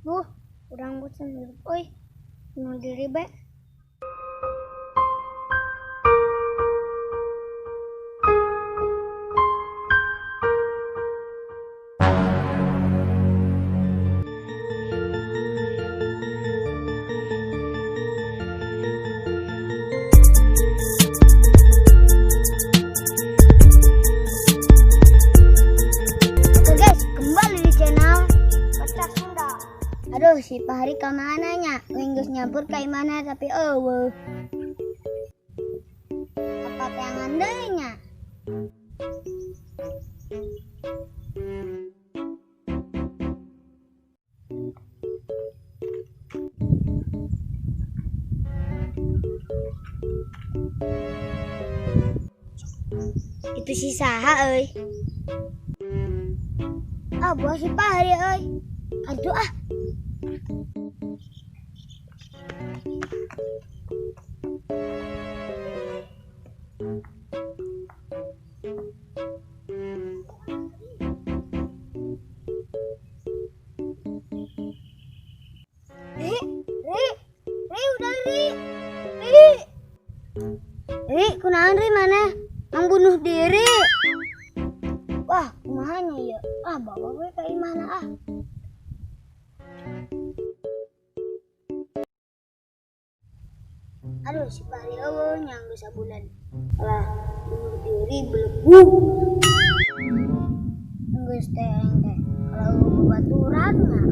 Duh, urang bosen hirup euy. Bunuh diri be. Oke guys, kembali di channel Kocak Sunda. Aduh, si Fahri kemana nya? Geus nyampur ka imahna tapi euweuh. Apa teangan deui nya? Itu si saha euy? Ah, buah si Fahri euy. Aduh ah. Ri, Ri, Ri, udah Ri, Ri, Ri, kunaon Ri mana? Mang bunuh diri. Wah, kumaha nya ieu? Ah, bawa we ka imahna ah. Aduh, si Fahri euweuh nya geus sabulan. Alah, bunuh diri belegug. Geus teh aing teh. Kalau babaturan mah.